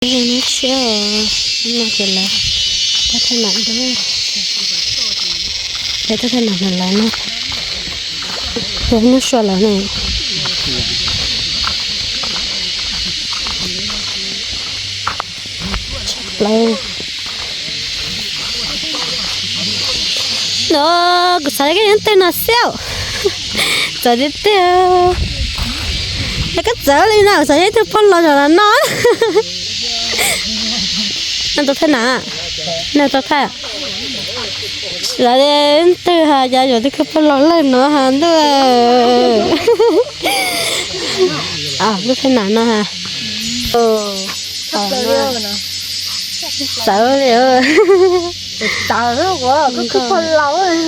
Hnub tshiab no ces lawv tab thaj nam, lawv tab thaj nam lawv no, lawv hnub sua lawv no. Tshaj plaws. No, kuv xav tias koj yeej twg no xwb. Txawv tiag tiag. Es koj txawv li no, kuv xav yog ib tug pog laus zaum no no. Nej tau thaj na, nej tau thaj. Xav tias twg has, cas yuav tib khub pog laus lawm no has ntuj. Lub thaj na no has. Txawv li. Txawv, kuv kuj pog laus.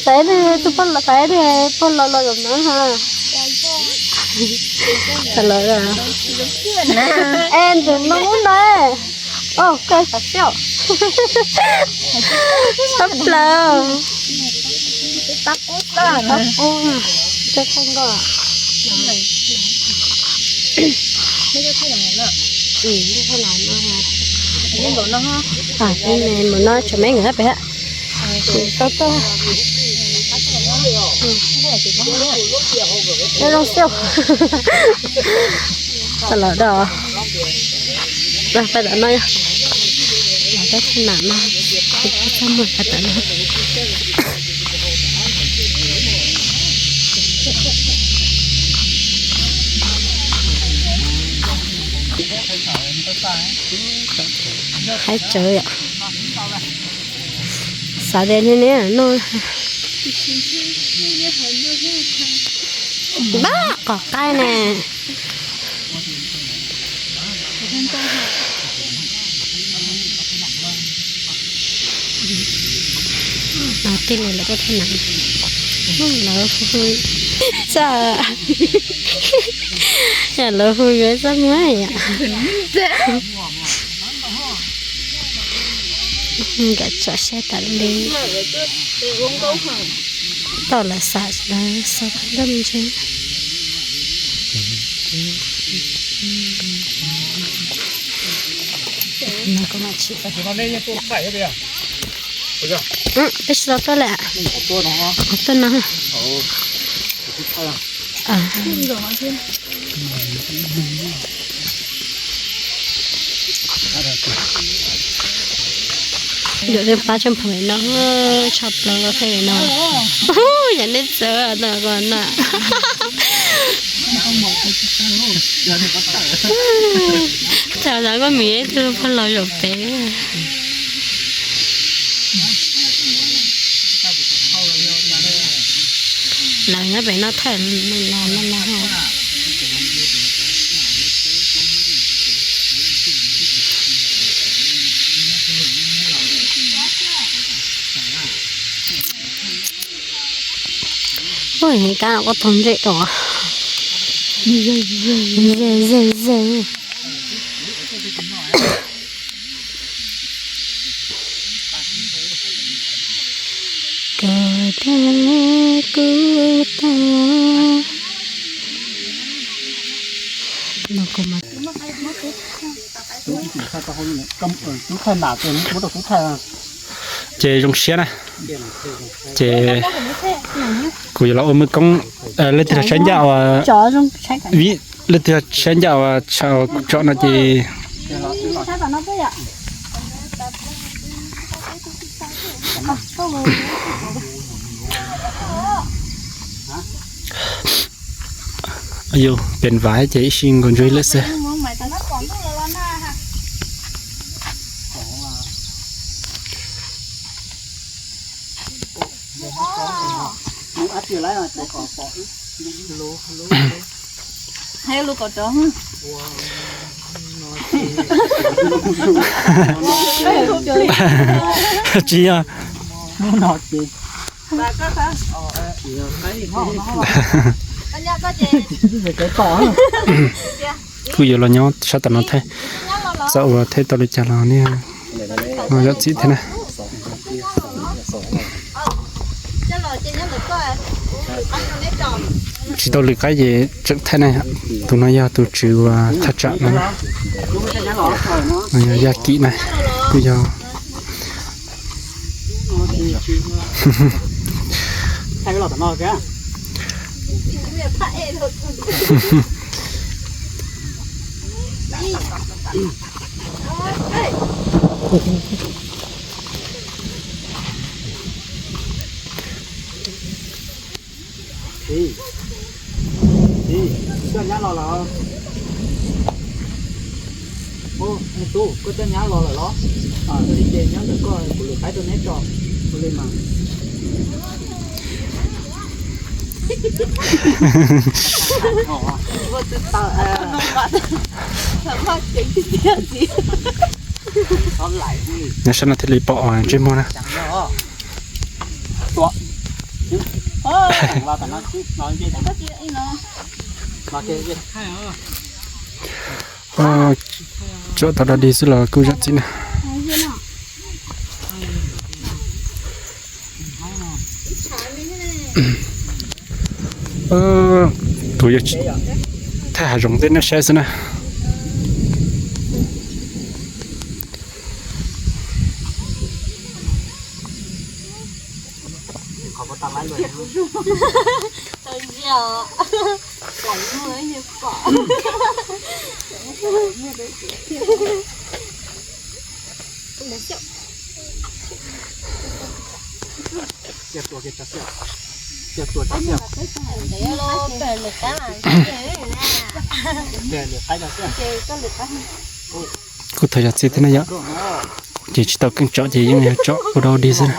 Xav tias tus pog laus, xav tias pog laus los zaum no has. Es ntxim no na. Oj, koj xav xyaum. Tshaj plaws. Tab ub, tab ub, coj thaij nkauj. Mus no tshuav me nkawd pem hab. Tau tau. Zoo xwb. Tau los do. Pais tom no yog, los tab thaj nam no, txaj muag pais tom no. Haib tsawv yom. Xav tias niaj hnub no, npab qom qaib ne. Tij laug lawv tuaj thaj nam, lawv hu hu, txaj, yog lawv hu yuav txaj muag yom. Nkawd tso siab tas li. Tau lawv xav, lawv xav qhov ncauj me ntsis. Peb tsis tau tuaj lawm. Tuaj no. Yuav pab tsoom phooj ywg no, tshaj plaws los peb no. Yog nej txawv no ko na. Txawv no koj mus ib tug pog laus zaum pem. Lawv nyob pem no thaij los no no. Ua kab no koj tog ntsej rau. Ze ze ze. Koj dag kuv tag. Ces zoo siab na. Ces kuv yuav los ua mws koob, leej twg los saib ncaj uas, vim leej twg los saib ncaj uas tsom no ces yus pem vas ces ib sij nkaus ntsuag ib lwm xwb. Tsis yog. Kuj yuav los nyob sab tom no thiab, txawm ua thiab tau li cas los nej zam txim thiab na. Tsis tau lwm qaib ces tseem thaij na. Tus no yog tus tswv uas thaj tsam no. Yog yaj kim na, kuj yog. Txiv, txiv, koj coj nyab los lawm? Ub, me tub, koj coj nyab los lawm los? Ua li ces nyob ntawm koj, kuv lwm qaib rau neb tso. Ua li mas. Nyob sab no thiaj li pom ntsej muag na. Tsuam tau dog dig xwb los kuj zam txim na. Kuv yuav thaj hav zoov tej nej saib xwb na. Kuj tau yog txiv thiab na yom. Ces tsis tau keej tsom ces yeej yog tsom ua dog dig xwb.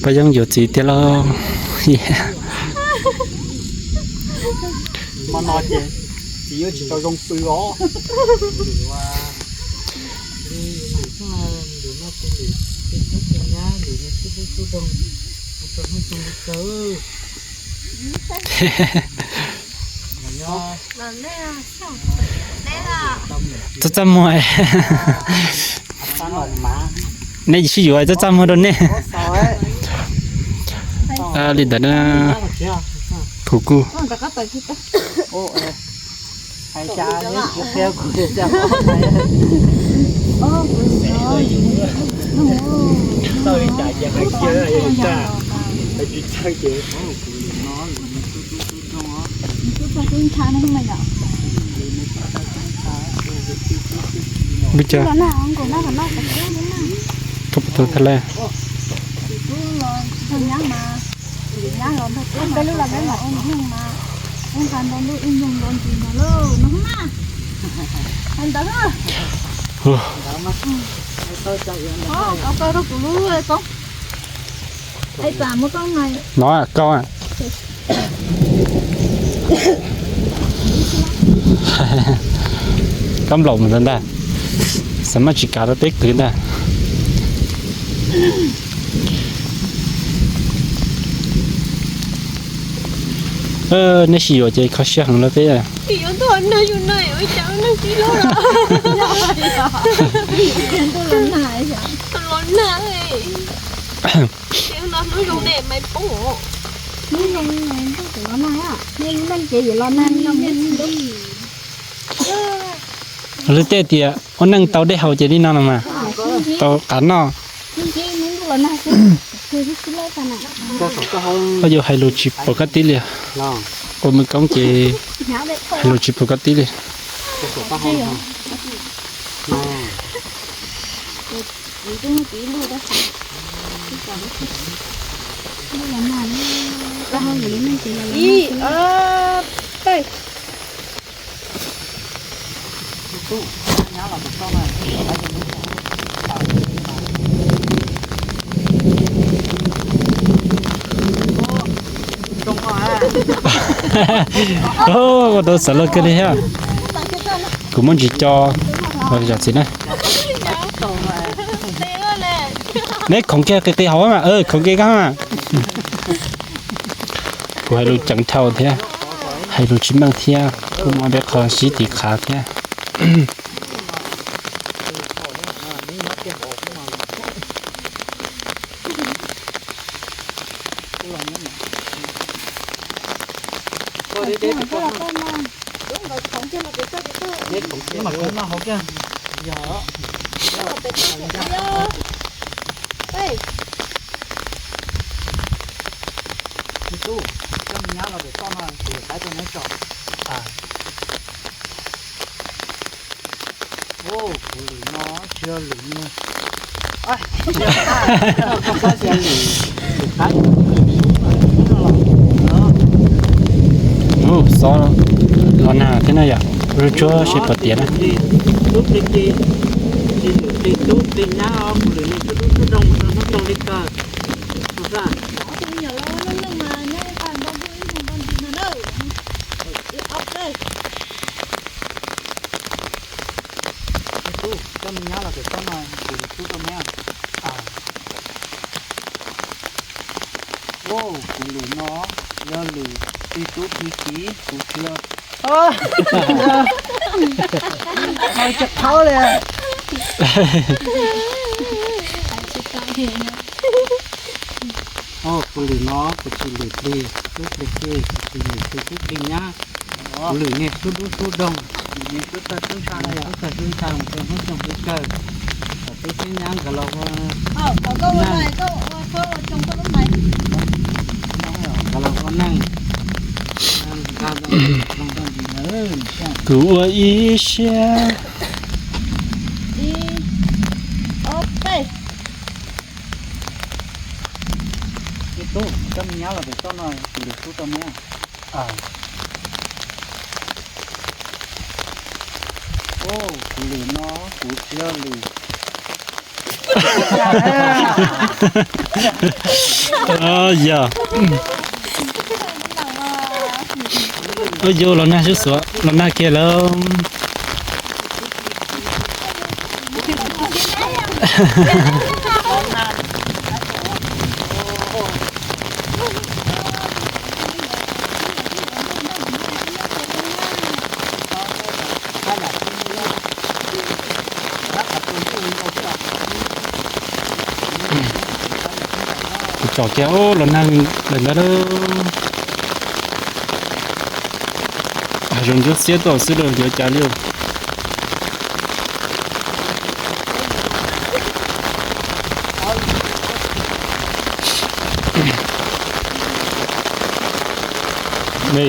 Pab Yeeb yuav txiv tiag lauj. Hmo no ces txiv yuav tsis tau zoo pw os. Txaj txaj muag. Nej sib yuav txaj txaj muag rau nej. Li ntawd na, kuv kuj Npawg Cawg, koj puas tau thaj laj? No koj. Koj nplaum mus ntawd ntag, xav mas tsis kav rau peb kwv ntag. Nej sib yuav ces kho siab heev lawm peb. Lawv tej tias ua neej tau dej haus ces li no no mas, tau qav noj. Koj yuav hais lus tsis pom koj tib li. Ua me koob ces hais lus tsis pom koj tib li. Ua tau xav loj kawg li thiab. Kuv muab ntsis co, zam txim na. Neb khoov kiag qis qis hauv mas, khoov kiag koj mas. Kuv hais lus ceev dhau thiab, hais lus tsis meej thiab, kuj muaj peb qho sib tiv qhav thiab. Kuv lwm no tsis yog lwm niag, tsis yog lwm, lwm qab, lwm sub no los. Ub, xob los nag thiab na yom, rub tsuab seb puas tiav na. Tub plig, tub plig nyab, kuv lwm niag tub dub tub doog, tub doog li kawg. Tub, koj me nyab los pem tsob no kuv lwm tub rau me. Kuv lwm no yog lwm plig tub plig kiv, kuv tsis yog. Hais tsis qhaub li. Kuv lwm no kuv tsis lwm plig tub plig kiv, kuv tsis lwm plig tub plig nyab. Kuv lwm niag sub dub sub doog, niag sub tawg sub ntshai, sub tawg sub ntshai mus rau hnub xyoo peb kawg. Tub thiab nyab nkawd los ua, nkawd los ua neej, nkawd los ua neej. Kuv ua ib siab. Ib, ob, peb. Tub, koj me nyab los pem tsob no kuv lwm tub rau me. Kuv lwm no kuv tsis yog lwm. Yog, yog los nag sub xuav los nag kiag lawm. Kuv tsom kiag los nag lawm ntag lauj. Hav zoov ntsuab xiab tuaj xwb los yuav cas li.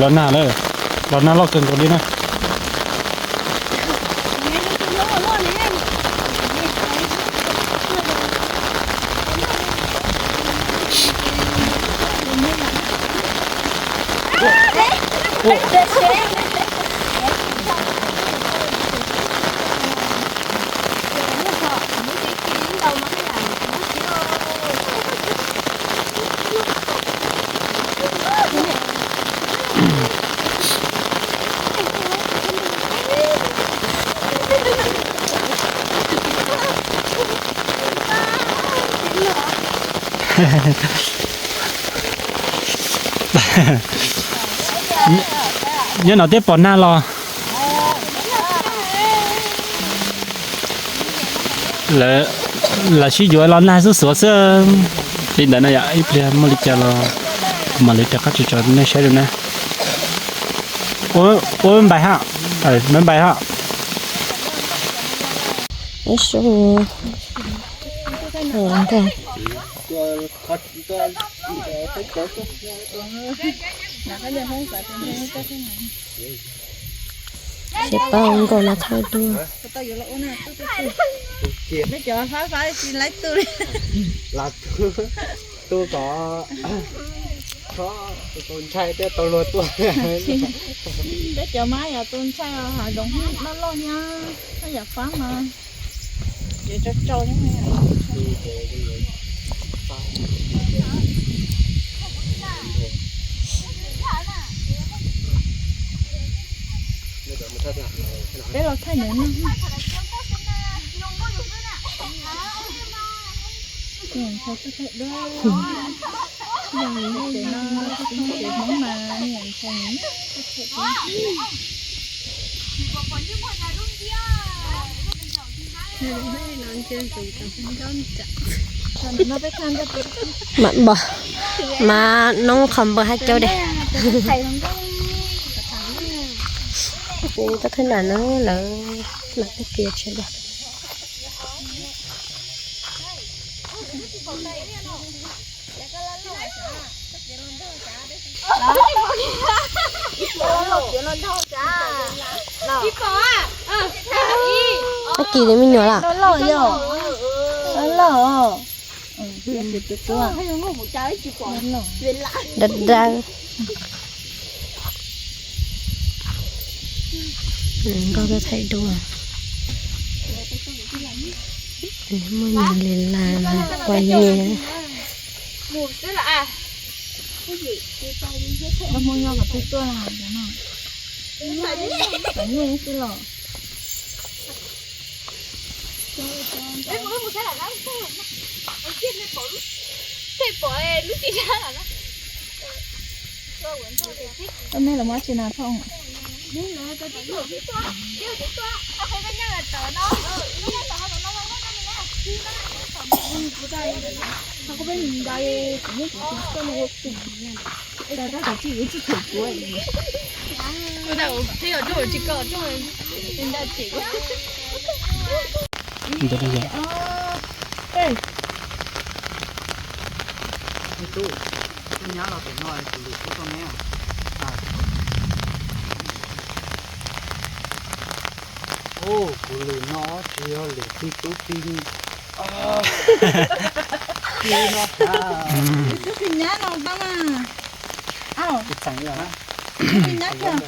Los nag lawm, los nag loj kawg nkaus li na. Nyob no twb pom nag los. Lawv sib yuav los nag xub xuav xwb. Li ntawd no yom, ib pliag muaj li cas los kuv mam li rov qab tso nej saib dua na. Ua npais ha, npais ha. Ces pab nkaus no thawj dua. Peb cov fab fab tsis laib tu li. Los tu, tu kom txhob tus ntshai thiaj tau luag tuaj. Peb cov mab yog tus ntshai hav zoov loj loj thiab, yam fab mas ces tsau tsau thiab. Peb los thaij ntawd no. Mas npog, mas noob qhov npawg hab caub de. Tab thawj nram no lawv mam tag kis tshav ntuj. Tag kis li me nyuam lawm. Loj loj. Daws daws. Nkauj tuaj thaij duab. Muaj nyias li las quas nyias. Koj mej los muab tsi na thoj. Tus nyab los pem no, tus lwm tub tau neb. Kuv lwm no tsis yog lwm tij tub tij. Tub tij nyab no tab mas. Tub tij nyab kiag.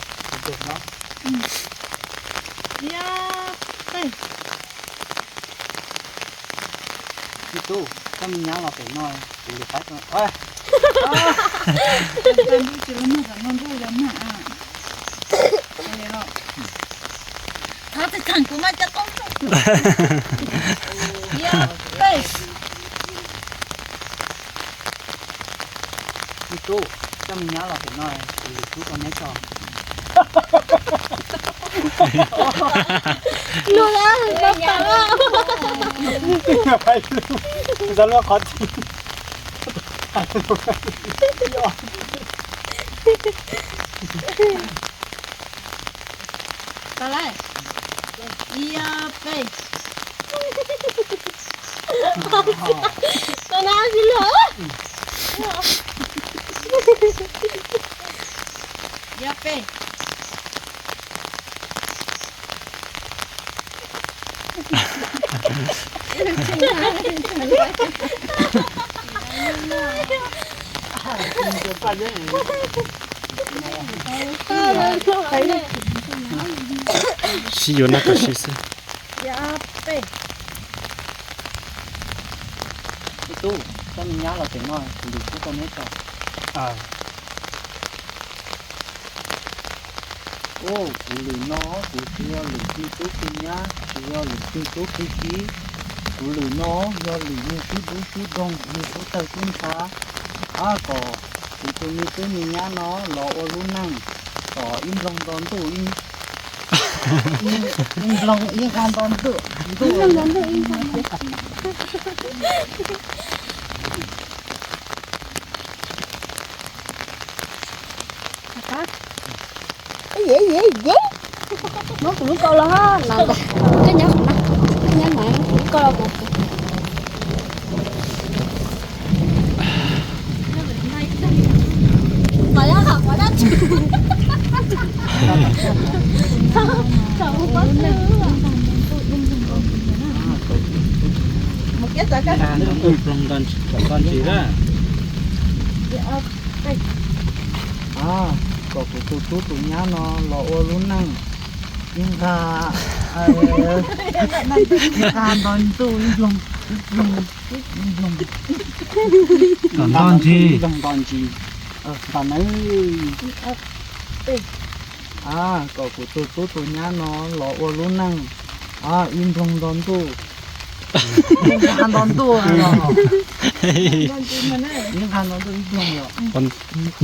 Yog peb. Tij tub, koj me nyab los pem no, kuv lwm qaib tau. Thov txim txheem kuv mas cov tau tso. Yog peb. Tij tub, koj me nyab los pem no, kuv lwm tub tau neb tso. Luag, xav luag qhov twg. Tau lawm. Ib ob peb. Tau na, tsis luag. Ib ob peb. Sib yuav naj koj sib xwb. Tij tub, koj me nyab los pem no, kuv lwm tub tau neb tso. Kuv lwm no, kuv tsis yog lwm tij tub tij nyab, tsis yog lwm tij tub tij kiv. Kuv lwm no yog lwm yug tub dub tub doog, yug tub tawg tub ntxhab, kom kuv tus me tub me nyab no los ua lub neej, kom ib nploog nto ntuj, ib nploog ib nqag nto ntuj, ntuj. Muab kuv lub koj los no, koj nyob qhov no, koj nyob no, kuv lub koj los kuv. Mus kiab txav koj. Nto ntsis, kom nto ntsis na. Kom kuv tus tub tus nyab no los ua lub neej ib nqa, ib nqa nto ntuj ib nploog, ib nploog, ib nploog, kom nto ntsis, ib nploog nto ntsis, nto na. Kom kuv tus tub tus nyab no los ua lub neej ib nploog nto ntuj. Ib nqag nto ntuj, ib nqag nto ntuj ib nploog yom.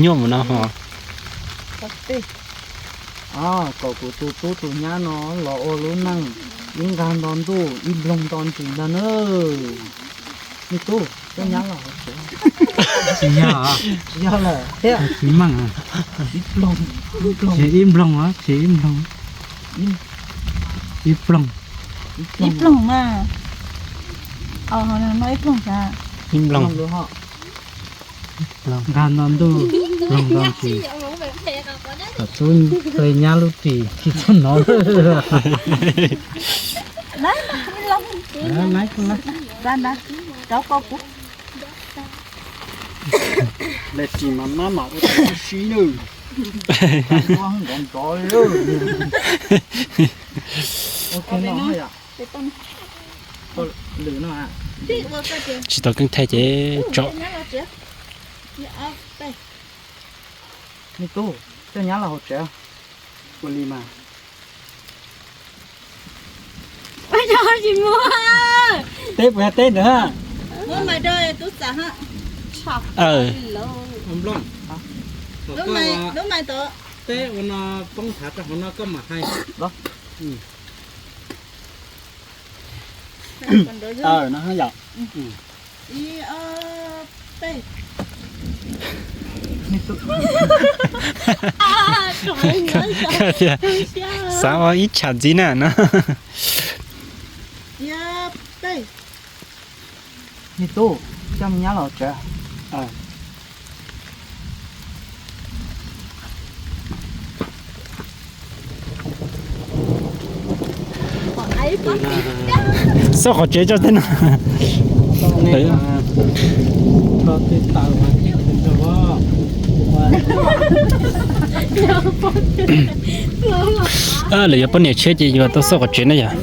Nyuaj mus no ho. Kom kuv tus tub tus nyab no los ua lub neej ib nqag nto ntuj ib nploog nto ntsis ntag na. Me tub, koj nyab los hauv tsev. Tsis yog, tsis yog lawm thiab. Tsis meej, ib nploog, ib nploog, tsis ib nploog, ib nploog, ib nploog mas, no ib nploog, ib nploog, nqag nto ntuj, nploog nto ntsis. Kom tub tus nyab lub ris tsis txhob hnov. Lawv tsis mas mab mam ua tau sib nws. Tsis tau keeb thaij ces tso. Me tub, koj nyab los hauv tsev. Ua li mas. Teb puas yog teb ntawd? Nplooj, teb ua no poob thav rau hauv no koj mam hais. No yom. Xav ua ib tsham ntxiv na no. Me tub, coj me nyab los tsev. Xauj qhov tsev tso tej no. Lawv yuav poj niam tshiab ces yuav tau xauj qhov tsev na yom.